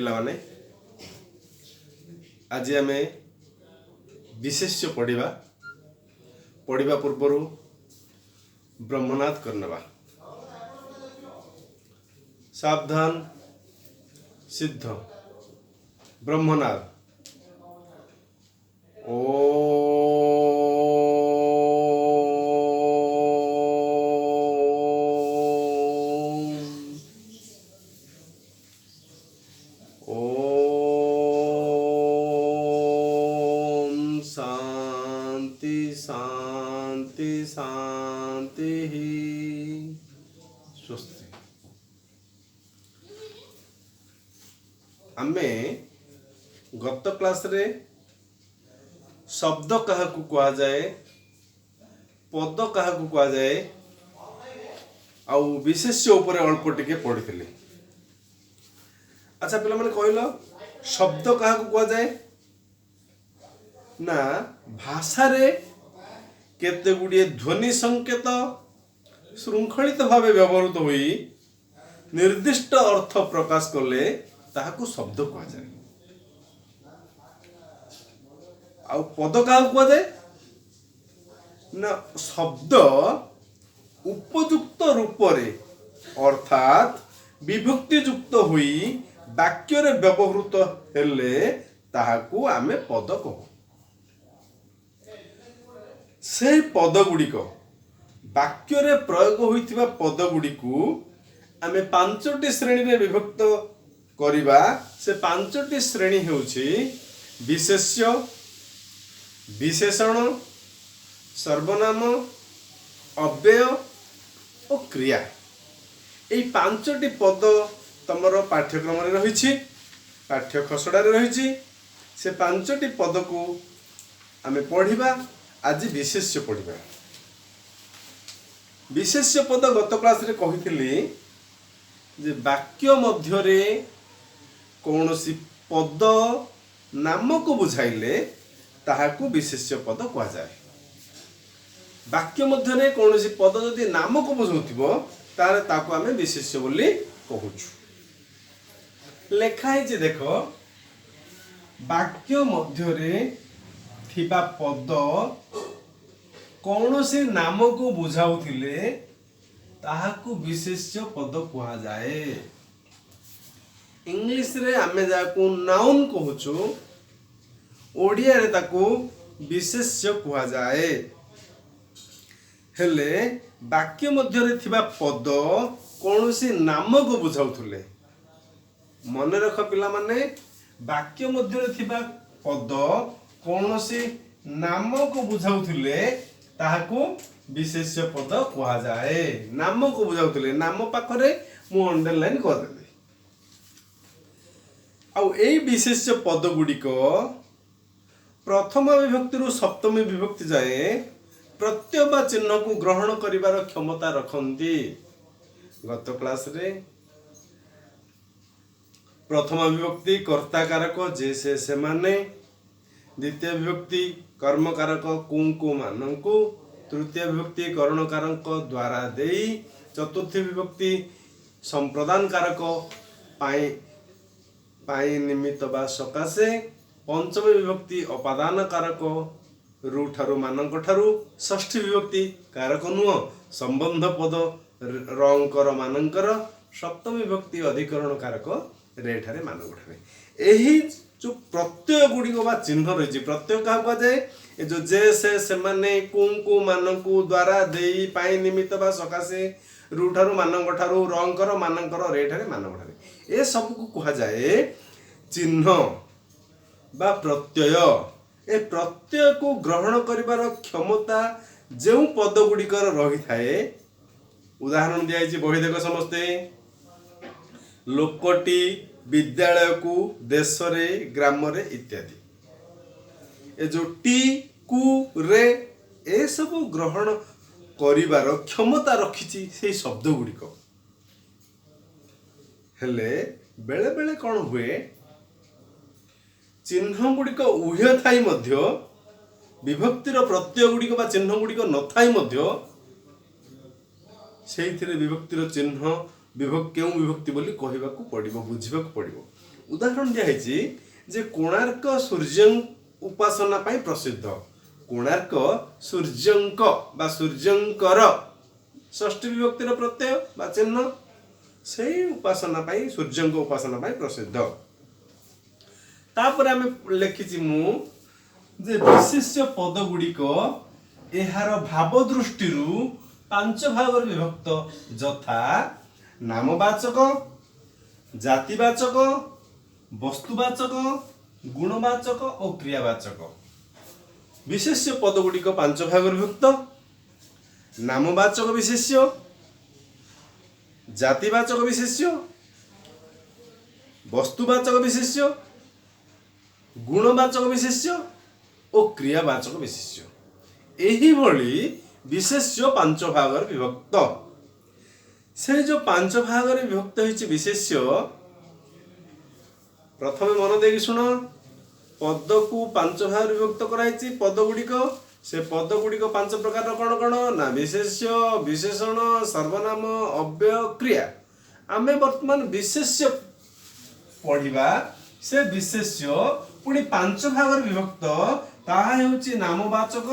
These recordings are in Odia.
ପିଲାମାନେ, ଆଜି ଆମେ ବିଶେଷ୍ୟ ପଢ଼ିବା। ପଢ଼ିବା ପୂର୍ବରୁ ବ୍ରହ୍ମନାଦ କରିନେବା। ସାବଧାନ, ସିଦ୍ଧ, ବ୍ରହ୍ମନାଦ। ଓ ଓମ୍ ଶାନ୍ତି ଶାନ୍ତି ଶାନ୍ତି ସ୍ୱସ୍ତି। ଆମେ ଗତ କ୍ଲାସରେ ଶବ୍ଦ କାହାକୁ କୁହାଯାଏ, ପଦ କାହାକୁ କୁହାଯାଏ ଆଉ ବିଶେଷ୍ୟ ଉପରେ ଅଳ୍ପ ଟିକେ ପଢ଼ିଥିଲେ। ଆଚ୍ଛା ପିଲାମାନେ, କହିଲ ଶବ୍ଦ କାହାକୁ କୁହାଯାଏ? ନା, ଭାଷାରେ କେତେ ଗୁଡ଼ିଏ ଧ୍ୱନି ସଂକେତ ଶୃଙ୍ଖଳିତ ଭାବେ ବ୍ୟବହୃତ ହୋଇ ନିର୍ଦ୍ଦିଷ୍ଟ ଅର୍ଥ ପ୍ରକାଶ କଲେ ତାହାକୁ ଶବ୍ଦ କୁହାଯାଏ। ଆଉ ପଦ କାହାକୁ କୁହାଯାଏ? ନା, ଶବ୍ଦ ଉପଯୁକ୍ତ ରୂପରେ ଅର୍ଥାତ୍ ବିଭକ୍ତିଯୁକ୍ତ ହୋଇ ବାକ୍ୟରେ ବ୍ୟବହୃତ ହେଲେ ତାହାକୁ ଆମେ ପଦ କହୁ। ସେହି ପଦ ଗୁଡ଼ିକ, ବାକ୍ୟରେ ପ୍ରୟୋଗ ହୋଇଥିବା ପଦ ଗୁଡ଼ିକୁ ଆମେ ପାଞ୍ଚଟି ଶ୍ରେଣୀରେ ବିଭକ୍ତ କରିବା। ସେ ପାଞ୍ଚଟି ଶ୍ରେଣୀ ହେଉଛି ବିଶେଷ୍ୟ, ବିଶେଷଣ, ସର୍ବନାମ, ଅବ୍ୟୟ ଓ କ୍ରିୟା। ଏଇ ପାଞ୍ଚଟି ପଦ ତମର ପାଠ୍ୟକ୍ରମରେ ରହିଛି, ପାଠ୍ୟ ଖସଡ଼ାରେ ରହିଛି। ସେ ପାଞ୍ଚଟି ପଦକୁ ଆମେ ପଢ଼ିବା। ଆଜି ବିଶେଷ୍ୟ ପଢ଼ିବା। ବିଶେଷ୍ୟ ପଦ ଗତ କ୍ଲାସରେ କହିଥିଲି ଯେ ବାକ୍ୟ ମଧ୍ୟରେ କୌଣସି ପଦ ନାମକୁ ବୁଝାଇଲେ ତାହାକୁ ବିଶେଷ୍ୟ ପଦ କୁହାଯାଏ। ବାକ୍ୟ ମଧ୍ୟରେ କୌଣସି ପଦ ଯଦି ନାମକୁ ବୁଝାଉଥିବ, ତାହେଲେ ତାକୁ ଆମେ ବିଶେଷ୍ୟ ବୋଲି କହୁଛୁ। ଲେଖା ହେଇଛି ଦେଖ, ବାକ୍ୟ ମଧ୍ୟରେ ଥିବା ପଦ କୌଣସି ନାମକୁ ବୁଝାଉଥିଲେ ତାହାକୁ ବିଶେଷ୍ୟ ପଦ କୁହାଯାଏ। ଇଂଲିଶରେ ଆମେ ଯାହାକୁ ନାଉନ୍ କହୁଛୁ, ଓଡ଼ିଆରେ ତାକୁ ବିଶେଷ୍ୟ କୁହାଯାଏ। ହେଲେ ବାକ୍ୟ ମଧ୍ୟରେ ଥିବା ପଦ କୌଣସି ନାମକୁ ବୁଝାଉଥିଲେ, ମନେ ରଖ ପିଲାମାନେ, ବାକ୍ୟ ମଧ୍ୟରେ ଥିବା ପଦ କୌଣସି ନାମକୁ ବୁଝାଉଥିଲେ ତାହାକୁ ବିଶେଷ୍ୟ ପଦ କୁହାଯାଏ। ନାମକୁ ବୁଝାଉଥିଲେ, ନାମ ପାଖରେ ମୁଁ ଅଣ୍ଡରଲାଇନ୍ କରିଦେଲି। ଆଉ ଏଇ ବିଶେଷ୍ୟ ପଦ ଗୁଡ଼ିକ ପ୍ରଥମ ବିଭକ୍ତିରୁ ସପ୍ତମୀ ବିଭକ୍ତି ଯାଏ ପ୍ରତ୍ୟୟ ବା ଚିହ୍ନକୁ ଗ୍ରହଣ କରିବାର କ୍ଷମତା ରଖନ୍ତି। ଗତ କ୍ଲାସରେ ପ୍ରଥମ ବିଭକ୍ତି କର୍ତ୍ତାକାରକ ଯେ, ସେ, ସେମାନେ, ଦ୍ୱିତୀୟ ବିଭକ୍ତି କର୍ମକାରକ କୁଙ୍କୁ, ମାନଙ୍କୁ, ତୃତୀୟ ବିଭକ୍ତି କରଣକାରକ ଦ୍ୱାରା, ଦେଇ, ଚତୁର୍ଥୀ ବିଭକ୍ତି ସମ୍ପ୍ରଦାନ କାରକ ପାଇଁ, ପାଇଁ, ନିମିତ୍ତ ବା ସକାଶେ, ପଞ୍ଚମ ବିଭକ୍ତି ଅପାଦାନ କାରକ ରୁ, ଠାରୁ, ମାନଙ୍କ ଠାରୁ, ଷଷ୍ଠୀ ବିଭକ୍ତି କାରକ ନୁହଁ, ସମ୍ବନ୍ଧ ପଦ ରଙ୍କର, ମାନଙ୍କର, ସପ୍ତମୀ ବିଭକ୍ତି ଅଧିକରଣ କାରକ ରେ, ଠାରେ, ମାନଙ୍କ ଠାରେ। ଏହି ଯୋଉ ପ୍ରତ୍ୟୟ ଗୁଡ଼ିକ ବା ଚିହ୍ନ ରହିଛି, ପ୍ରତ୍ୟୟ କାହାକୁ କୁହାଯାଏ? ଏ ଯୋଉ ଯେ, ସେ, ସେମାନେ, କୁଙ୍କୁ, ମାନଙ୍କୁ, ଦ୍ୱାରା, ଦେଇ, ପାଇଁ, ନିମିତ୍ତ ବା ସକାଶେ, ରୁ, ଠାରୁ, ମାନଙ୍କ ଠାରୁ, ରଙ୍କର, ମାନଙ୍କର, ରେ, ଠାରେ, ମାନଙ୍କ ଠାରେ, ଏ ସବୁକୁ କୁହାଯାଏ ଚିହ୍ନ ବା ପ୍ରତ୍ୟୟ। ଏ ପ୍ରତ୍ୟୟକୁ ଗ୍ରହଣ କରିବାର କ୍ଷମତା ଯେଉଁ ପଦ ଗୁଡ଼ିକର ରହିଥାଏ, ଉଦାହରଣ ଦିଆଯାଇଛି, ବହି ଦେଖ ସମସ୍ତେ, ଲୋକଟି, ବିଦ୍ୟାଳୟକୁ, ଦେଶରେ, ଗ୍ରାମରେ ଇତ୍ୟାଦି। ଏ ଯୋଉ ଟି, କୁ, ରେ, ଏସବୁ ଗ୍ରହଣ କରିବାର କ୍ଷମତା ରଖିଛି ସେଇ ଶବ୍ଦ ଗୁଡ଼ିକ। ହେଲେ ବେଳେ ବେଳେ କ'ଣ ହୁଏ, ଚିହ୍ନ ଗୁଡ଼ିକ ଉହ୍ୟ ଥାଇ ମଧ୍ୟ, ବିଭକ୍ତିର ପ୍ରତ୍ୟୟ ଗୁଡ଼ିକ ବା ଚିହ୍ନ ଗୁଡ଼ିକ ନଥାଇ ମଧ୍ୟ ସେଇଥିରେ ବିଭକ୍ତିର ଚିହ୍ନ କେଉଁ ବିଭକ୍ତି ବୋଲି କହିବାକୁ ପଡ଼ିବ, ବୁଝିବାକୁ ପଡ଼ିବ। ଉଦାହରଣ ଦିଆହେଇଛି ଯେ କୋଣାର୍କ ସୂର୍ଯ୍ୟ ଉପାସନା ପାଇଁ ପ୍ରସିଦ୍ଧ। କୋଣାର୍କ ସୂର୍ଯ୍ୟଙ୍କ ବା ସୂର୍ଯ୍ୟଙ୍କର, ଷଷ୍ଠୀ ବିଭକ୍ତିର ପ୍ରତ୍ୟୟ ବା ଚିହ୍ନ, ସେଇ ଉପାସନା ପାଇଁ, ସୂର୍ଯ୍ୟଙ୍କ ଉପାସନା ପାଇଁ ପ୍ରସିଦ୍ଧ। ତାପରେ ଆମେ ଲେଖିଛି ମୁଁ ଯେ ବିଶେଷ୍ୟ ପଦ ଗୁଡ଼ିକ ଏହାର ଭାବ ଦୃଷ୍ଟିରୁ ପାଞ୍ଚ ଭାଗରେ ବିଭକ୍ତ, ଯଥା ନାମବାଚକ, ଜାତିବାଚକ, ବସ୍ତୁବାଚକ, ଗୁଣବାଚକ ଓ କ୍ରିୟାବାଚକ। ବିଶେଷ୍ୟ ପଦ ଗୁଡ଼ିକ ପାଞ୍ଚ ଭାଗରେ ବିଭକ୍ତ: ନାମବାଚକ ବିଶେଷ୍ୟ, ଜାତିବାଚକ ବିଶେଷ୍ୟ, ବସ୍ତୁବାଚକ ବିଶେଷ୍ୟ, ଗୁଣବାଚକ ବିଶେଷ୍ୟ ଓ କ୍ରିୟାବାଚକ ବିଶେଷ୍ୟ। ଏହିଭଳି ବିଶେଷ୍ୟ ପାଞ୍ଚ ଭାଗରେ ବିଭକ୍ତ। ସେ ଯୋଉ ପାଞ୍ଚ ଭାଗରେ ବିଭକ୍ତ ହେଇଛି ବିଶେଷ୍ୟ, ପ୍ରଥମେ ମନ ଦେଇକି ଶୁଣ। ପଦକୁ ପାଞ୍ଚ ଭାଗରେ ବିଭକ୍ତ କରାହେଇଛି ପଦ ଗୁଡ଼ିକ। ସେ ପଦ ଗୁଡ଼ିକ ପାଞ୍ଚ ପ୍ରକାରର। କ'ଣ କ'ଣ ନା ବିଶେଷ୍ୟ, ବିଶେଷଣ, ସର୍ବନାମ, ଅବ୍ୟୟ, କ୍ରିୟା। ଆମେ ବର୍ତ୍ତମାନ ବିଶେଷ୍ୟ ପଢିବା। ସେ ବିଶେଷ୍ୟ ପୁଣି ପାଞ୍ଚ ଭାଗରେ ବିଭକ୍ତ। ତାହା ହେଉଛି ନାମବାଚକ,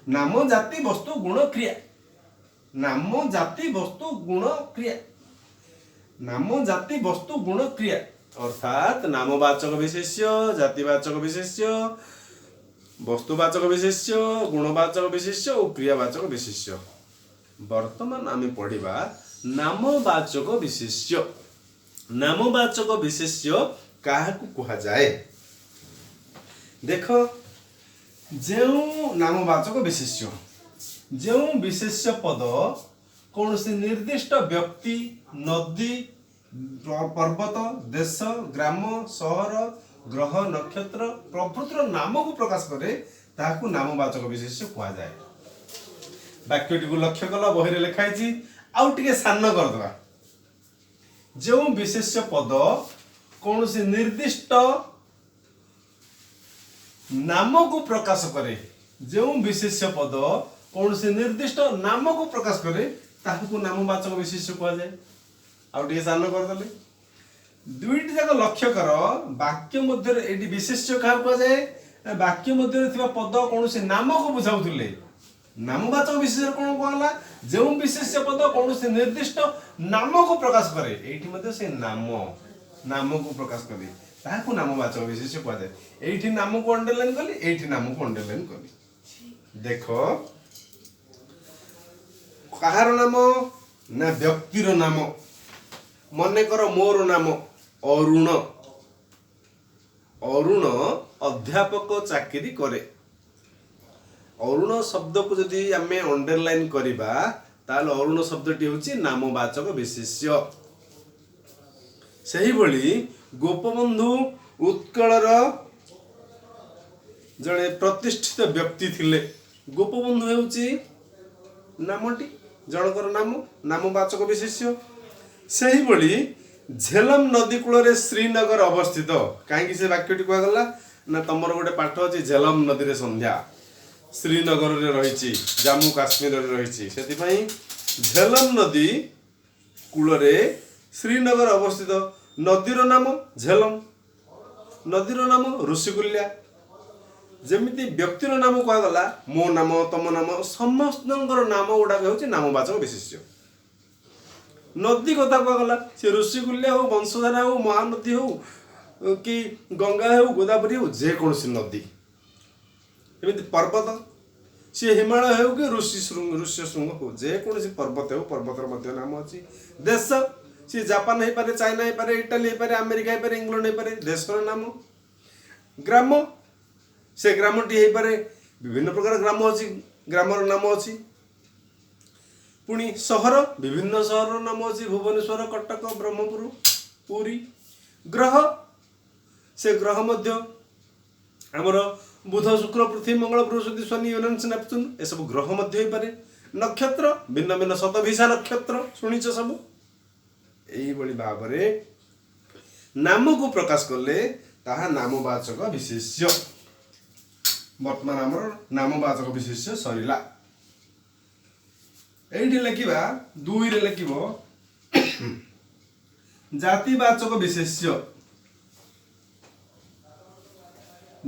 ନାମ, ଜାତି, ବସ୍ତୁ, ଗୁଣ, କ୍ରିୟା। ନାମ, ଜାତି, ବସ୍ତୁ, ଗୁଣ, କ୍ରିୟା। ନାମ, ଜାତି, ବସ୍ତୁ, ଗୁଣ, କ୍ରିୟା, ଅର୍ଥାତ୍ ନାମବାଚକ ବିଶେଷ୍ୟ, ଜାତିବାଚକ ବିଶେଷ୍ୟ, ବସ୍ତୁବାଚକ ବିଶେଷ୍ୟ, ଗୁଣବାଚକ ବିଶେଷ୍ୟ ଓ କ୍ରିୟାବାଚକ ବିଶେଷ୍ୟ। ବର୍ତ୍ତମାନ ଆମେ ପଢିବା ନାମବାଚକ ବିଶେଷ୍ୟ। ନାମବାଚକ ବିଶେଷ୍ୟ କାହାକୁ କୁହାଯାଏ? ଦେଖ, ଯେଉଁ ନାମବାଚକ ବିଶେଷ୍ୟ, ଯେଉଁ ବିଶେଷ୍ୟ ପଦ କୌଣସି ନିର୍ଦ୍ଦିଷ୍ଟ ବ୍ୟକ୍ତି, ନଦୀ, ପର୍ବତ, ଦେଶ, ଗ୍ରାମ, ସହର, ଗ୍ରହ, ନକ୍ଷତ୍ର ପ୍ରଭୃତିର ନାମକୁ ପ୍ରକାଶ କରେ, ତାହାକୁ ନାମବାଚକ ବିଶେଷ୍ୟ କୁହାଯାଏ। ବାକ୍ୟଟିକୁ ଲକ୍ଷ୍ୟ କଲ? ବହିରେ ଲେଖା ହେଇଛି, ଆଉ ଟିକେ ସାନ କରିଦେବା। ଯେଉଁ ବିଶେଷ୍ୟ ପଦ କୌଣସି ନିର୍ଦ୍ଦିଷ୍ଟ ନାମକୁ ପ୍ରକାଶ କରେ, ଯେଉଁ ବିଶେଷ୍ୟ ପଦ କୌଣସି ନିର୍ଦ୍ଦିଷ୍ଟ ନାମକୁ ପ୍ରକାଶ କରେ, ତାହାକୁ ନାମବାଚକ ବିଶେଷ୍ୟ କୁହାଯାଏ। ଆଉ ଟିକେ ସାନ କରିଦେଲେ। ଦୁଇଟି ଯାକ ଲକ୍ଷ୍ୟ କର। ବାକ୍ୟ ମଧ୍ୟରେ ଏଇଠି ବିଶେଷ୍ୟ କାହାକୁ କୁହାଯାଏ ନା ବାକ୍ୟ ମଧ୍ୟରେ ଥିବା ପଦ କୌଣସି ନାମକୁ ବୁଝାଉଥିଲେ। ନାମବାଚକ ବିଶେଷ୍ୟ କଣ କୁହାଗଲା? ଯେଉଁ ବିଶେଷ୍ୟ ପଦ କୌଣସି ନିର୍ଦ୍ଦିଷ୍ଟ ନାମକୁ ପ୍ରକାଶ କରେ। ଏଇଠି ମଧ୍ୟ ସେ ନାମକୁ ପ୍ରକାଶ କରେ, ତାହାକୁ ନାମବାଚକ ବିଶେଷ୍ୟ କୁହାଯାଏ। ଏଇଠି ନାମକୁ ଅଣ୍ଡରଲାଇନ କଲି, ଏଇଠି ନାମକୁ ଅଣ୍ଡରଲାଇନ କଲି। ଦେଖ, କାହାର ନାମ ନା ବ୍ୟକ୍ତିର ନାମ। ମନେକର ମୋର ନାମ ଅରୁଣ। ଅରୁଣ ଅଧ୍ୟାପକ ଚାକିରି କରେ। ଅରୁଣ ଶବ୍ଦକୁ ଯଦି ଆମେ ଅଣ୍ଡରଲାଇନ କରିବା, ତାହେଲେ ଅରୁଣ ଶବ୍ଦଟି ହେଉଛି ନାମବାଚକ ବିଶେଷ୍ୟ। ସେହିଭଳି ଗୋପବନ୍ଧୁ ଉତ୍କଳର ଜଣେ ପ୍ରତିଷ୍ଠିତ ବ୍ୟକ୍ତି ଥିଲେ। ଗୋପବନ୍ଧୁ ହେଉଛି ନାମଟି, ଜଣଙ୍କର ନାମ, ନାମବାଚକ ବିଶେଷ୍ୟ। ସେହିଭଳି ଝେଲମ ନଦୀ କୂଳରେ ଶ୍ରୀନଗର ଅବସ୍ଥିତ। କାହିଁକି ସେ ବାକ୍ୟଟି କୁହାଗଲା ନା ତମର ଗୋଟେ ପାଠ ଅଛି, ଝେଲମ ନଦୀରେ ସନ୍ଧ୍ୟା, ଶ୍ରୀନଗରରେ ରହିଛି, ଜାମ୍ମୁ କାଶ୍ମୀରରେ ରହିଛି। ସେଥିପାଇଁ ଝେଲମ ନଦୀ କୂଳରେ ଶ୍ରୀନଗର ଅବସ୍ଥିତ। ନଦୀର ନାମ ଝେଲମ, ନଦୀର ନାମ ଋଷିକୁଲ୍ୟା। ଯେମିତି ବ୍ୟକ୍ତିର ନାମ କୁହାଗଲା, ମୋ ନାମ, ତମ ନାମ, ସମସ୍ତଙ୍କର ନାମ ଗୁଡ଼ାକ ହେଉଛି ନାମବାଚକ ବିଶେଷ୍ୟ। ନଦୀ କଥା କୁହାଗଲା, ସେ ଋଷିକୁଲ୍ୟା ହଉ, ବଂଶଧାରା ହଉ, ମହାନଦୀ ହଉ କି ଗଙ୍ଗା ହେଉ, ଗୋଦାବରୀ ହଉ, ଯେକୌଣସି ନଦୀ। ଏମିତି ପର୍ବତ, ସିଏ ହିମାଳୟ ହେଉ କି ଋଷି ଶୃଙ୍ଗ ହଉ, ଯେକୌଣସି ପର୍ବତ ହେଉ, ପର୍ବତର ମଧ୍ୟ ନାମ ଅଛି। ଦେଶ, ସିଏ ଜାପାନ ହେଇପାରେ, ଚାଇନା ହେଇପାରେ, ଇଟାଲୀ ହେଇପାରେ, ଆମେରିକା ହେଇପାରେ, ଇଂଲଣ୍ଡ ହେଇପାରେ, ଦେଶର ନାମ। ଗ୍ରାମ, ସେ ଗ୍ରାମଟି ହେଇପାରେ, ବିଭିନ୍ନ ପ୍ରକାର ଗ୍ରାମ ଅଛି, ଗ୍ରାମର ନାମ ଅଛି। ପୁଣି ସହର, ବିଭିନ୍ନ ସହରର ନାମ ଅଛି, ଭୁବନେଶ୍ୱର, କଟକ, ବ୍ରହ୍ମପୁର, ପୁରୀ। ଗ୍ରହ, ସେ ଗ୍ରହ ମଧ୍ୟ ଆମର ବୁଧ, ଶୁକ୍ର, ପୃଥିବୀ, ମଙ୍ଗଳ, ବୃହସ୍ପତି, ଶନି, ୟୁରେନସ୍, ନେପଚୁନ, ଏସବୁ ଗ୍ରହ ମଧ୍ୟ ହେଇପାରେ। ନକ୍ଷତ୍ର, ଭିନ୍ନ ଭିନ୍ନ ଶତଭିଷା ନକ୍ଷତ୍ର ଶୁଣିଛ ସବୁ। ଏଇଭଳି ଭାବରେ ନାମକୁ ପ୍ରକାଶ କଲେ ତାହା ନାମବାଚକ ବିଶେଷ୍ୟ। ବର୍ତ୍ତମାନ ଆମର ନାମବାଚକ ବିଶେଷ୍ୟ ସରିଲା। ଏଇଠି ଲେଖିବା, ଦୁଇରେ ଲେଖିବ ଜାତିବାଚକ ବିଶେଷ୍ୟ।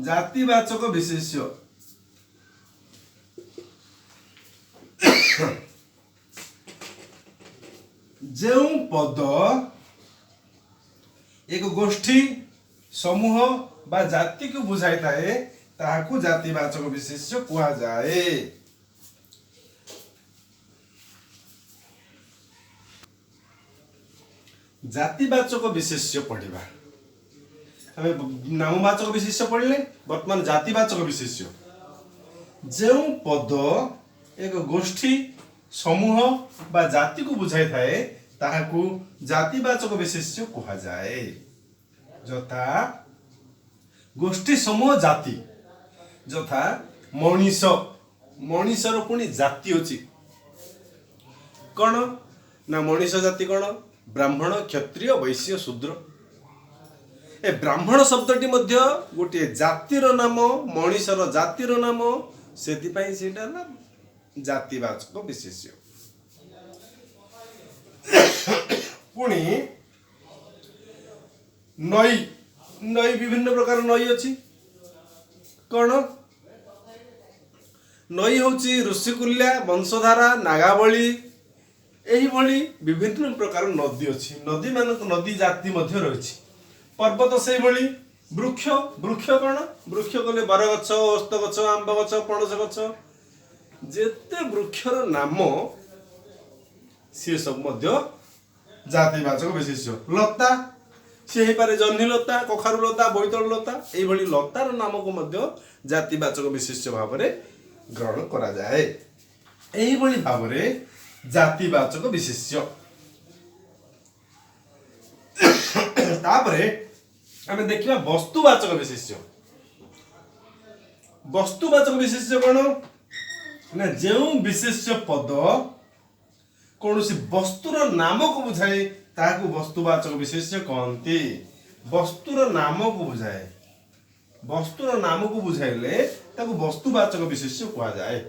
ଜାତିବାଚକ ବିଶେଷ୍ୟ। ଯେଉଁ ପଦ ଏକ ଗୋଷ୍ଠୀ, ସମୂହ ବା ଜାତିକୁ ବୁଝାଇଥାଏ, ତାହାକୁ ଜାତିବାଚକ ବିଶେଷ୍ୟ କୁହାଯାଏ। ଜାତିବାଚକ ବିଶେଷ୍ୟ ପଢିବା ଆମେ। ନାମବାଚକ ବିଶେଷ୍ୟ ପଢିଲେ, ବର୍ତ୍ତମାନ ଜାତିବାଚକ ବିଶେଷ୍ୟ। ଯେଉଁ ପଦ ଏକ ଗୋଷ୍ଠୀ, ସମୂହ ବା ଜାତିକୁ ବୁଝାଇଥାଏ, ତାହାକୁ ଜାତିବାଚକ ବିଶେଷ୍ୟ କୁହାଯାଏ। ଯଥା ଗୋଷ୍ଠୀ, ସମୂହ, ଜାତି। ଯଥା ମଣିଷ। ମଣିଷର ପୁଣି ଜାତି ଅଛି। କ'ଣ ନା ମଣିଷ ଜାତି କ'ଣ? ବ୍ରାହ୍ମଣ, କ୍ଷତ୍ରିୟ, ବୈଶ୍ୟ, ଶୂଦ୍ର। ଏ ବ୍ରାହ୍ମଣ ଶବ୍ଦଟି ମଧ୍ୟ ଗୋଟିଏ ଜାତିର ନାମ, ମଣିଷର ଜାତିର ନାମ। ସେଥିପାଇଁ ସେଇଟା ହେଲା ଜାତିବାଚକ ବିଶେଷ୍ୟ। ପୁଣି ନଈ। ନଈ, ବିଭିନ୍ନ ପ୍ରକାର ନଈ ଅଛି। କ'ଣ ନଈ ହେଉଛି? ଋଷିକୁଲ୍ୟା, ବଂଶଧାରା, ନାଗାବଳୀ, ଏହିଭଳି ବିଭିନ୍ନ ପ୍ରକାର ନଦୀ ଅଛି। ନଦୀମାନଙ୍କ ନଦୀ ଜାତି ମଧ୍ୟ ରହିଛି। ପର୍ବତ ସେଇଭଳି। ବୃକ୍ଷ। ବୃକ୍ଷ କ'ଣ? ବୃକ୍ଷ କଲେ ବରଗଛ, ଓସ୍ତ ଗଛ, ଆମ୍ବ ଗଛ, ପଣସ ଗଛ, ଯେତେ ବୃକ୍ଷର ନାମ, ସିଏ ସବୁ ମଧ୍ୟ ଜାତିବାଚକ ବିଶେଷ୍ୟ। ଲତା, ସିଏ ହେଇପାରେ ଜହ୍ନି ଲତା, କଖାରୁ ଲତା, ବୋଇତାଳୁ ଲତା। ଏଇଭଳି ଲତାର ନାମକୁ ମଧ୍ୟ ଜାତିବାଚକ ବିଶେଷ୍ୟ ଭାବରେ ଗ୍ରହଣ କରାଯାଏ। ଏଇଭଳି ଭାବରେ ଜାତିବାଚକ ବିଶେଷ୍ୟ। ତାପରେ ଆମେ ଦେଖିବା ବସ୍ତୁବାଚକ ବିଶେଷ୍ୟ। ବସ୍ତୁବାଚକ ବିଶେଷ୍ୟ କ'ଣ ନା ଯେଉଁ ବିଶେଷ୍ୟ ପଦ କୌଣସି ବସ୍ତୁର ନାମକୁ ବୁଝାଏ, ତାହାକୁ ବସ୍ତୁବାଚକ ବିଶେଷ୍ୟ କହନ୍ତି। ବସ୍ତୁର ନାମକୁ ବୁଝାଏ। ବସ୍ତୁର ନାମକୁ ବୁଝାଇଲେ ତାକୁ ବସ୍ତୁବାଚକ ବିଶେଷ୍ୟ କୁହାଯାଏ।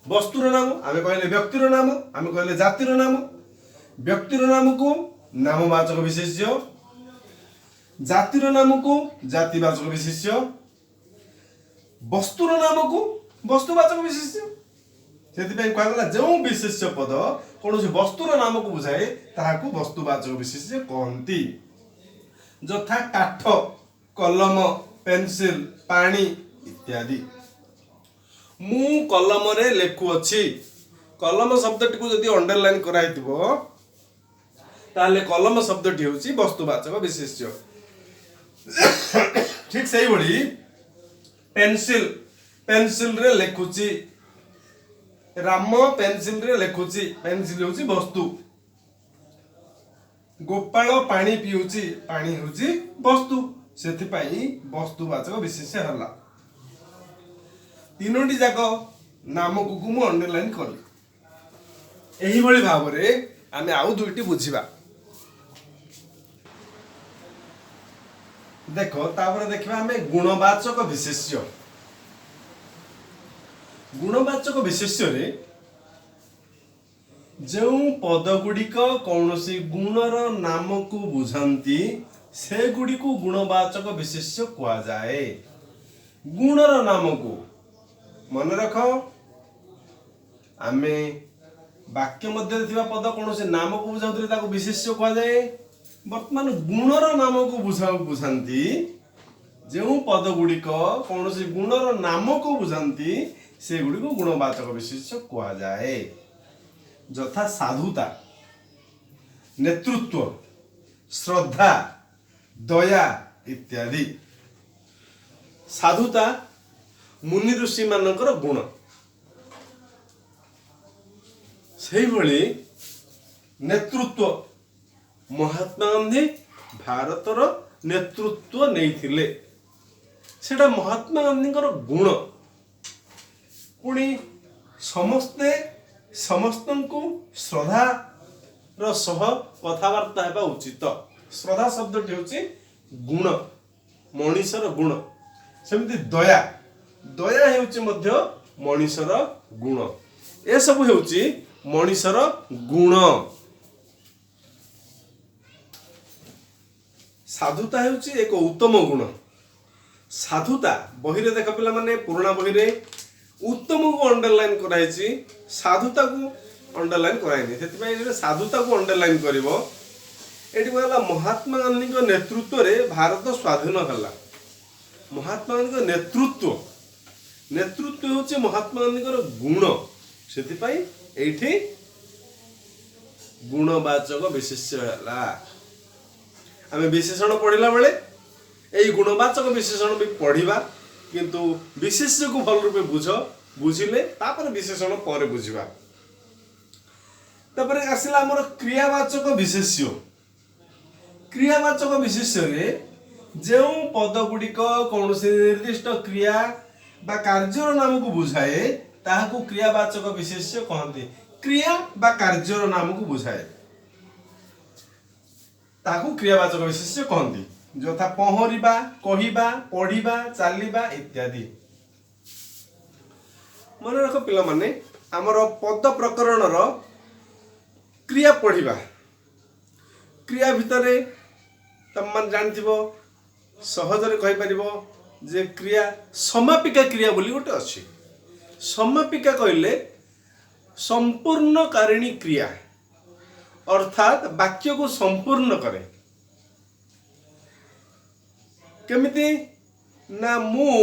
ବସ୍ତୁର ନାମ, ଆମେ କହିଲେ ବ୍ୟକ୍ତିର ନାମ, ଆମେ କହିଲେ ଜାତିର ନାମ। ବ୍ୟକ୍ତିର ନାମକୁ ନାମବାଚକ ବିଶେଷ୍ୟ, ଜାତିର ନାମକୁ ଜାତିବାଚକ ବିଶେଷ୍ୟ, ବସ୍ତୁର ନାମକୁ ବସ୍ତୁବାଚକ ବିଶେଷ୍ୟ। ସେଥିପାଇଁ କୁହାଗଲା, ଯେଉଁ ବିଶେଷ୍ୟ ପଦ କୌଣସି ବସ୍ତୁର ନାମକୁ ବୁଝାଏ, ତାହାକୁ ବସ୍ତୁବାଚକ ବିଶେଷ୍ୟ କହନ୍ତି। ଯଥା କାଠ, କଲମ, ପେନସିଲ, ପାଣି ଇତ୍ୟାଦି। ମୁଁ କଲମରେ ଲେଖୁଅଛି। କଲମ ଶବ୍ଦଟିକୁ ଯଦି ଅଣ୍ଡରଲାଇନ କରାହେଇଥିବ, ତାହେଲେ କଲମ ଶବ୍ଦଟି ହେଉଛି ବସ୍ତୁବାଚକ ବିଶେଷ୍ୟ। ଠିକ ସେଇଭଳି ପେନସିଲ, ପେନସିଲରେ ଲେଖୁଛି। ରାମ ପେନସିଲରେ ଲେଖୁଛି। ପେନସିଲ ହେଉଛି ବସ୍ତୁ। ଗୋପାଳ ପାଣି ପିଉଛି। ପାଣି ହେଉଛି ବସ୍ତୁ। ସେଥିପାଇଁ ବସ୍ତୁବାଚକ ବିଶେଷ୍ୟ ହେଲା। ତିନୋଟି ଯାକ ନାମକୁ ମୁଁ ଅଣ୍ଡରଲାଇନ କଲି। ଏହିଭଳି ଭାବରେ ଆମେ ଆଉ ଦୁଇଟି ବୁଝିବା। ଦେଖ, ତାପରେ ଦେଖିବା ଆମେ ଗୁଣବାଚକ ବିଶେଷ୍ୟ। ଗୁଣବାଚକ ବିଶେଷ୍ୟରେ ଯେଉଁ ପଦ ଗୁଡ଼ିକ କୌଣସି ଗୁଣର ନାମକୁ ବୁଝାନ୍ତି, ସେଗୁଡ଼ିକୁ ଗୁଣବାଚକ ବିଶେଷ୍ୟ କୁହାଯାଏ। ଗୁଣର ନାମକୁ। ମନେ ରଖ, ଆମେ ବାକ୍ୟ ମଧ୍ୟରେ ଥିବା ପଦ କୌଣସି ନାମକୁ ବୁଝାଉଥିଲେ ତାକୁ ବିଶେଷ୍ୟ କୁହାଯାଏ। ବର୍ତ୍ତମାନ ଗୁଣର ନାମକୁ ବୁଝାନ୍ତି। ଯେଉଁ ପଦ ଗୁଡ଼ିକ କୌଣସି ଗୁଣର ନାମକୁ ବୁଝାନ୍ତି, ସେଗୁଡ଼ିକୁ ଗୁଣବାଚକ ବିଶେଷ୍ୟ କୁହାଯାଏ। ଯଥା ସାଧୁତା, ନେତୃତ୍ୱ, ଶ୍ରଦ୍ଧା, ଦୟା ଇତ୍ୟାଦି। ସାଧୁତା ମୁନି ଋଷିମାନଙ୍କର ଗୁଣ। ସେଇଭଳି ନେତୃତ୍ୱ, ମହାତ୍ମା ଗାନ୍ଧୀ ଭାରତର ନେତୃତ୍ୱ ନେଇଥିଲେ। ସେଟା ମହାତ୍ମା ଗାନ୍ଧୀଙ୍କର ଗୁଣ। ପୁଣି ସମସ୍ତେ ସମସ୍ତଙ୍କୁ ଶ୍ରଦ୍ଧାର ସହ କଥାବାର୍ତ୍ତା ହେବା ଉଚିତ। ଶ୍ରଦ୍ଧା ଶବ୍ଦଟି ହେଉଛି ଗୁଣ, ମଣିଷର ଗୁଣ। ସେମିତି ଦୟା। ଦୟା ହେଉଛି ମଧ୍ୟ ମଣିଷର ଗୁଣ। ଏସବୁ ହେଉଛି ମଣିଷର ଗୁଣ। ସାଧୁତା ହେଉଛି ଏକ ଉତ୍ତମ ଗୁଣ। ସାଧୁତା ବହିରେ ଦେଖ ପିଲାମାନେ, ପୁରୁଣା ବହିରେ ଉତ୍ତମକୁ ଅଣ୍ଡରଲାଇନ୍ କରାହେଇଛି, ସାଧୁତାକୁ ଅଣ୍ଡରଲାଇନ୍ କରାହେଇନି। ସେଥିପାଇଁ ଏଠି ସାଧୁତାକୁ ଅଣ୍ଡରଲାଇନ୍ କରିବ। ଏଠି କୁହାଗଲା ମହାତ୍ମା ଗାନ୍ଧୀଙ୍କ ନେତୃତ୍ୱରେ ଭାରତ ସ୍ୱାଧୀନ ହେଲା। ମହାତ୍ମା ଗାନ୍ଧୀଙ୍କ ନେତୃତ୍ୱ, ନେତୃତ୍ୱ ହେଉଛି ମହାତ୍ମା ଗାନ୍ଧୀଙ୍କର ଗୁଣ। ସେଥିପାଇଁ ଏଇଠି ଗୁଣବାଚକ ବିଶେଷ୍ୟ ହେଲା। ଆମେ ବିଶେଷଣ ପଢ଼ିଲା ବେଳେ ଏଇ ଗୁଣବାଚକ ବିଶେଷଣ ବି ପଢ଼ିବା, କିନ୍ତୁ ବିଶେଷ୍ୟକୁ ଭଲ ରୂପେ ବୁଝ, ବୁଝିଲେ ତାପରେ ବିଶେଷଣ ପରେ ବୁଝିବା। ତାପରେ ଆସିଲା ଆମର କ୍ରିୟାବାଚକ ବିଶେଷ୍ୟ। କ୍ରିୟାବାଚକ ବିଶେଷ୍ୟରେ ଯେଉଁ ପଦ ଗୁଡ଼ିକ କୌଣସି ନିର୍ଦ୍ଦିଷ୍ଟ କ୍ରିୟା ବା କାର୍ଯ୍ୟର ନାମକୁ ବୁଝାଏ, ତାହାକୁ କ୍ରିୟାବାଚକ ବିଶେଷ୍ୟ କହନ୍ତି। କ୍ରିୟା ବା କାର୍ଯ୍ୟର ନାମକୁ ବୁଝାଏ, ତାହାକୁ କ୍ରିୟାବାଚକ ବିଶେଷ୍ୟ କହନ୍ତି। ଯଥା ପହଁରିବା, କହିବା, ପଢ଼ିବା, ଚାଲିବା ଇତ୍ୟାଦି। ମନେ ରଖ ପିଲାମାନେ, ଆମର ପଦ ପ୍ରକରଣର କ୍ରିୟା ପଢ଼ିବା। କ୍ରିୟା ଭିତରେ ତମମାନେ ଜାଣିଥିବ, ସହଜରେ କହିପାରିବ ଯେ କ୍ରିୟା ସମାପିକା କ୍ରିୟା ବୋଲି ଗୋଟେ ଅଛି। ସମାପିକା କହିଲେ ସମ୍ପୂର୍ଣ୍ଣକାରିଣୀ କ୍ରିୟା, ଅର୍ଥାତ୍ ବାକ୍ୟକୁ ସମ୍ପୂର୍ଣ୍ଣ କରେ। କେମିତି ନା, ମୁଁ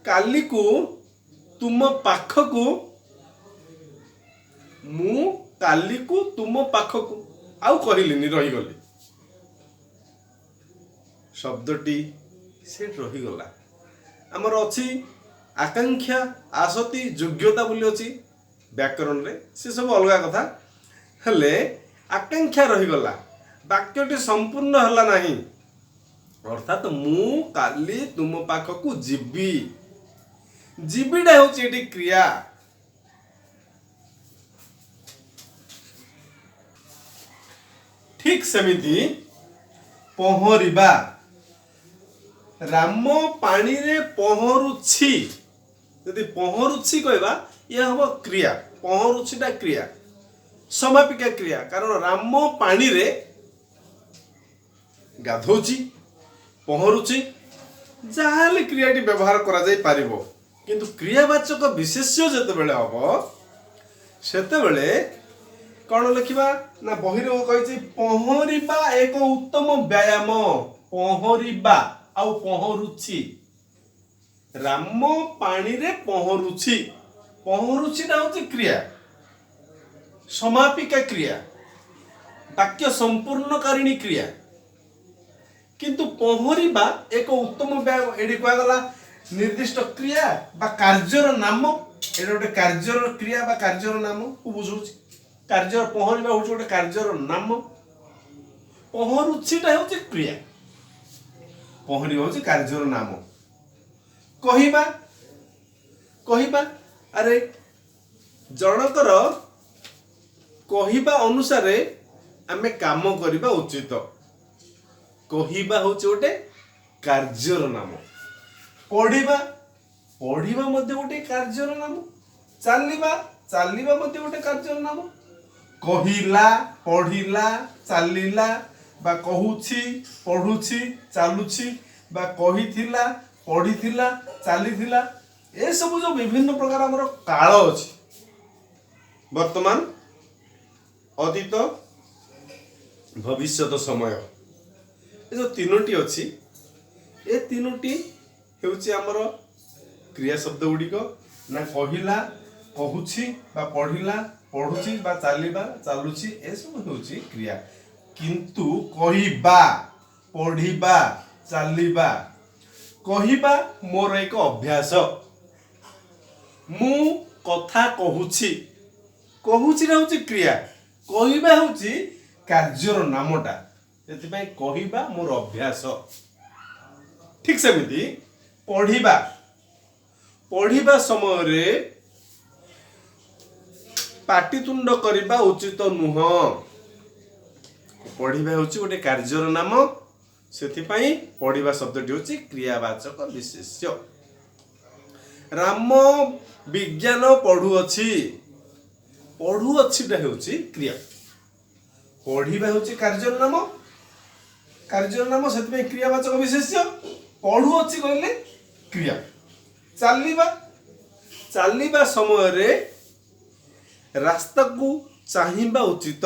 କାଲିକୁ ତୁମ ପାଖକୁ, ମୁଁ କାଲିକୁ ତୁମ ପାଖକୁ, ଆଉ କହିଲିନି, ରହିଗଲି। ଶବ୍ଦଟି ସେଠି ରହିଗଲା। ଆମର ଅଛି ଆକାଂକ୍ଷା, ଆସତି, ଯୋଗ୍ୟତା ବୋଲି ଅଛି ବ୍ୟାକରଣରେ, ସେ ସବୁ ଅଲଗା କଥା। ହେଲେ ଆକାଂକ୍ଷା ରହିଗଲା, ବାକ୍ୟଟି ସମ୍ପୂର୍ଣ୍ଣ ହେଲା ନାହିଁ। ଅର୍ଥାତ୍ ମୁଁ କାଲି ତୁମ ପାଖକୁ ଯିବି, ଯିବିଟା ହେଉଛି ଏଠି କ୍ରିୟା। ଠିକ୍ ସେମିତି ପହଁରିବା, ରାମ ପାଣିରେ ପହଁରୁଛି। ଯଦି ପହଁରୁଛି କହିବା, ଇଏ ହେବ କ୍ରିୟା। ପହଁରୁଛିଟା କ୍ରିୟା, ସମାପିକା କ୍ରିୟା, କାରଣ ରାମ ପାଣିରେ ଗାଧଉଛି, ପହଁରୁଛି, ଯାହାହେଲେ କ୍ରିୟାଟି ବ୍ୟବହାର କରାଯାଇପାରିବ। କିନ୍ତୁ କ୍ରିୟାବାଚକ ବିଶେଷ୍ୟ ଯେତେବେଳେ ହେବ, ସେତେବେଳେ କ'ଣ ଲେଖିବା ନା, ବହିରେ କହିଛି ପହଁରିବା ଏକ ଉତ୍ତମ ବ୍ୟାୟାମ। ପହଁରିବା ଆଉ ପହଁରୁଛି, ରାମ ପାଣିରେ ପହଁରୁଛି, ପହଁରୁଛିଟା ହେଉଛି କ୍ରିୟା, ସମାପିକା କ୍ରିୟା, ବାକ୍ୟ ସମ୍ପୂର୍ଣ୍ଣକାରିଣୀ କ୍ରିୟା। କିନ୍ତୁ ପହଁରିବା ଏକ ଉତ୍ତମ ବ୍ୟାୟାମ, ଏଠି କୁହାଗଲା ନିର୍ଦ୍ଦିଷ୍ଟ କ୍ରିୟା ବା କାର୍ଯ୍ୟର ନାମ। ଏଇଟା ଗୋଟେ କାର୍ଯ୍ୟର କ୍ରିୟା ବା କାର୍ଯ୍ୟର ନାମକୁ ବୁଝଉଛି। କାର୍ଯ୍ୟ, ପହଁରିବା ହେଉଛି ଗୋଟେ କାର୍ଯ୍ୟର ନାମ, ପହଁରୁଛିଟା ହେଉଛି କ୍ରିୟା, ପହଁରିବା ହେଉଛି କାର୍ଯ୍ୟର ନାମ। କହିବା, କହିବା, ଆରେ ଜଣଙ୍କର କହିବା ଅନୁସାରେ ଆମେ କାମ କରିବା ଉଚିତ। କହିବା ହେଉଛି ଗୋଟେ କାର୍ଯ୍ୟର ନାମ। ପଢ଼ିବା, ପଢ଼ିବା ମଧ୍ୟ ଗୋଟେ କାର୍ଯ୍ୟର ନାମ। ଚାଲିବା, ଚାଲିବା ମଧ୍ୟ ଗୋଟେ କାର୍ଯ୍ୟର ନାମ। କହିଲା, ପଢ଼ିଲା, ଚାଲିଲା, ବା କହୁଛି, ପଢ଼ୁଛି, ଚାଲୁଛି, ବା କହିଥିଲା, ପଢ଼ିଥିଲା, ଚାଲିଥିଲା, ଏସବୁ ଯେଉଁ ବିଭିନ୍ନ ପ୍ରକାର ଆମର କାଳ ଅଛି, ବର୍ତ୍ତମାନ, ଅତୀତ, ଭବିଷ୍ୟତ ସମୟ, ଏ ଯେଉଁ ତିନୋଟି ଅଛି, ଏ ତିନୋଟି ହେଉଛି ଆମର କ୍ରିୟା ଶବ୍ଦ ଗୁଡ଼ିକ। ନା କହିଲା, କହୁଛି, ବା ପଢ଼ିଲା, ପଢ଼ୁଛି, ବା ଚାଲିବା, ଚାଲୁଛି, ଏସବୁ ହେଉଛି କ୍ରିୟା। କିନ୍ତୁ କହିବା, ପଢ଼ିବା, ଚାଲିବା, କହିବା ମୋର ଏକ ଅଭ୍ୟାସ। ମୁଁ କଥା କହୁଛି, କହୁଛିଟା ହେଉଛି କ୍ରିୟା, କହିବା ହେଉଛି କାର୍ଯ୍ୟର ନାମଟା। ସେଥିପାଇଁ କହିବା ମୋର ଅଭ୍ୟାସ। ଠିକ୍ ସେମିତି ପଢ଼ିବା, ପଢ଼ିବା ସମୟରେ ପାଟିତୁଣ୍ଡ କରିବା ଉଚିତ ନୁହଁ। ପଢ଼ିବା ହେଉଛି ଗୋଟେ କାର୍ଯ୍ୟର ନାମ, ସେଥିପାଇଁ ପଢ଼ିବା ଶବ୍ଦଟି ହେଉଛି କ୍ରିୟାବାଚକ ବିଶେଷ୍ୟ। ରାମ ବିଜ୍ଞାନ ପଢ଼ୁଅଛି, ପଢ଼ୁଅଛିଟା ହେଉଛି କ୍ରିୟା, ପଢ଼ିବା ହେଉଛି କାର୍ଯ୍ୟର ନାମ, କାର୍ଯ୍ୟର ନାମ, ସେଥିପାଇଁ କ୍ରିୟାବାଚକ ବିଶେଷ୍ୟ। ପଢୁଅଛି କହିଲେ କ୍ରିୟା। ଚାଲିବା, ଚାଲିବା ସମୟରେ ରାସ୍ତାକୁ ଚାହିଁବା ଉଚିତ।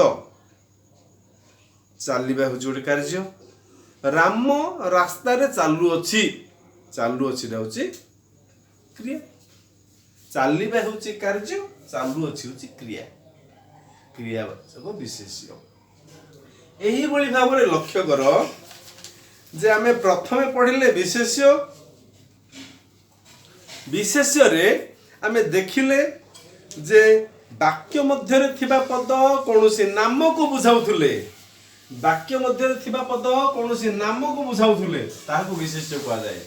ଚାଲିବା ହେଉଛି ଗୋଟେ କାର୍ଯ୍ୟ। ରାମ ରାସ୍ତାରେ ଚାଲୁଅଛି। ଚାଲୁଅଛିଟା ହେଉଛି କ୍ରିୟା। ଚାଲିବା ହେଉଛି କାର୍ଯ୍ୟ, ଚାଲୁଅଛି ହେଉଛି କ୍ରିୟା। କ୍ରିୟାବାଚକ ବିଶେଷ୍ୟ। ଏହିଭଳି ଭାବରେ ଲକ୍ଷ୍ୟ କର ଯେ ଆମେ ପ୍ରଥମେ ପଢ଼ିଲେ ବିଶେଷ୍ୟ। ବିଶେଷ୍ୟରେ ଆମେ ଦେଖିଲେ ଯେ ବାକ୍ୟ ମଧ୍ୟରେ ଥିବା ପଦ କୌଣସି ନାମକୁ ବୁଝାଉଥିଲେ, ବାକ୍ୟ ମଧ୍ୟରେ ଥିବା ପଦ କୌଣସି ନାମକୁ ବୁଝାଉଥିଲେ ତାହାକୁ ବିଶେଷ୍ୟ କୁହାଯାଏ।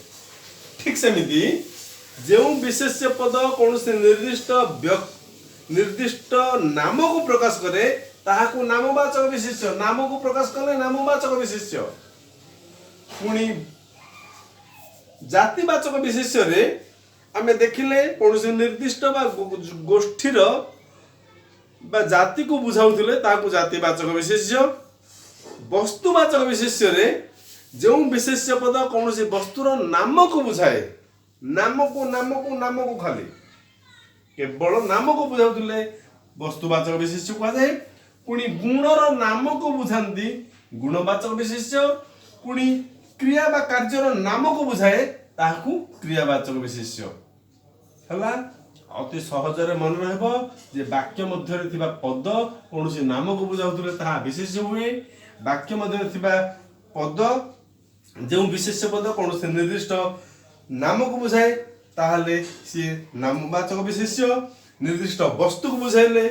ଠିକ୍ ସେମିତି ଯେଉଁ ବିଶେଷ୍ୟ ପଦ କୌଣସି ନିର୍ଦ୍ଦିଷ୍ଟ ନାମକୁ ପ୍ରକାଶ କରେ, ତାହାକୁ ନାମବାଚକ ବିଶେଷ୍ୟ। ନାମକୁ ପ୍ରକାଶ କଲେ ନାମବାଚକ ବିଶେଷ୍ୟ। ପୁଣି ଜାତିବାଚକ ବିଶେଷ୍ୟରେ ଆମେ ଦେଖିଲେ କୌଣସି ନିର୍ଦ୍ଦିଷ୍ଟ ବା ଗୋଷ୍ଠୀର ବା ଜାତିକୁ ବୁଝାଉଥିଲେ ତାହାକୁ ଜାତିବାଚକ ବିଶେଷ୍ୟ। ବସ୍ତୁବାଚକ ବିଶେଷ୍ୟରେ ଯେଉଁ ବିଶେଷ୍ୟ ପଦ କୌଣସି ବସ୍ତୁର ନାମକୁ ବୁଝାଏ, ନାମକୁ, ନାମକୁ, ନାମକୁ, ଖାଲି କେବଳ ନାମକୁ ବୁଝାଉଥିଲେ ବସ୍ତୁବାଚକ ବିଶେଷ୍ୟ କୁହାଯାଏ। ପୁଣି ଗୁଣର ନାମକୁ ବୁଝାନ୍ତି ଗୁଣବାଚକ ବିଶେଷ୍ୟ। ପୁଣି କ୍ରିୟା ବା କାର୍ଯ୍ୟର ନାମକୁ ବୁଝାଏ, ତାହାକୁ କ୍ରିୟାବାଚକ ବିଶେଷ୍ୟ। ହେଲା, ଅତି ସହଜରେ ମନେ ରହିବ ଯେ ବାକ୍ୟ ମଧ୍ୟରେ ଥିବା ପଦ କୌଣସି ନାମକୁ ବୁଝାଉଥିଲେ ତାହା ବିଶେଷ୍ୟ ହୁଏ। ବାକ୍ୟ ମଧ୍ୟରେ ଥିବା ପଦ, ଯେଉଁ ବିଶେଷ୍ୟ ପଦ କୌଣସି ନିର୍ଦ୍ଦିଷ୍ଟ ନାମକୁ ବୁଝାଏ, ତାହେଲେ ସିଏ ନାମବାଚକ ବିଶେଷ୍ୟ। ନିର୍ଦ୍ଦିଷ୍ଟ ବସ୍ତୁକୁ ବୁଝାଇଲେ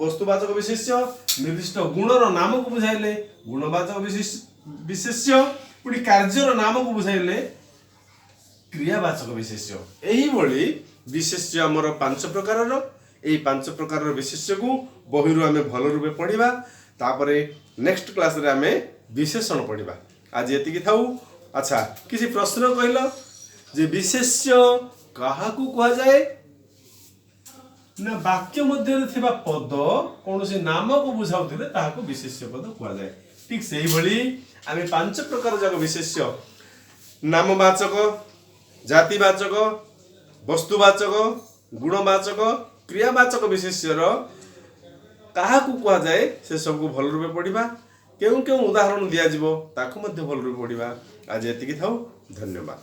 ବସ୍ତୁବାଚକ ବିଶେଷ୍ୟ। ନିର୍ଦ୍ଦିଷ୍ଟ ଗୁଣର ନାମକୁ ବୁଝାଇଲେ ଗୁଣବାଚକ ବିଶେଷ୍ୟ। ପୁଣି କାର୍ଯ୍ୟର ନାମକୁ ବୁଝାଇଲେ କ୍ରିୟାବାଚକ ବିଶେଷ୍ୟ। ଏହିଭଳି ବିଶେଷ୍ୟ ଆମର ପାଞ୍ଚ ପ୍ରକାରର। ଏଇ ପାଞ୍ଚ ପ୍ରକାରର ବିଶେଷ୍ୟକୁ ବହିରୁ ଆମେ ଭଲ ରୂପେ ପଢ଼ିବା। ତାପରେ ନେକ୍ସଟ କ୍ଲାସରେ ଆମେ ବିଶେଷଣ ପଢ଼ିବା। ଆଜି ଏତିକି ଥାଉ। ଆଚ୍ଛା, କିଛି ପ୍ରଶ୍ନ କହିଲ ଯେ ବିଶେଷ୍ୟ କାହାକୁ କୁହାଯାଏ? ନା, ବାକ୍ୟ ମଧ୍ୟରେ ଥିବା ପଦ କୌଣସି ନାମକୁ ବୁଝାଉଥିଲେ ତାହାକୁ ବିଶେଷ୍ୟ ପଦ କୁହାଯାଏ। ଠିକ ସେଇଭଳି ଆମେ ପାଞ୍ଚ ପ୍ରକାର ଯାକ ବିଶେଷ୍ୟ, ନାମବାଚକ, ଜାତିବାଚକ, ବସ୍ତୁବାଚକ, ଗୁଣବାଚକ, କ୍ରିୟାବାଚକ ବିଶେଷ୍ୟର କାହାକୁ କୁହାଯାଏ, ସେସବୁକୁ ଭଲ ରୂପେ ପଢ଼ିବା। କେଉଁ କେଉଁ ଉଦାହରଣ ଦିଆଯିବ, ତାକୁ ମଧ୍ୟ ଭଲ ରୂପେ ପଢ଼ିବା। ଆଜି ଏତିକି ଥାଉ। ଧନ୍ୟବାଦ।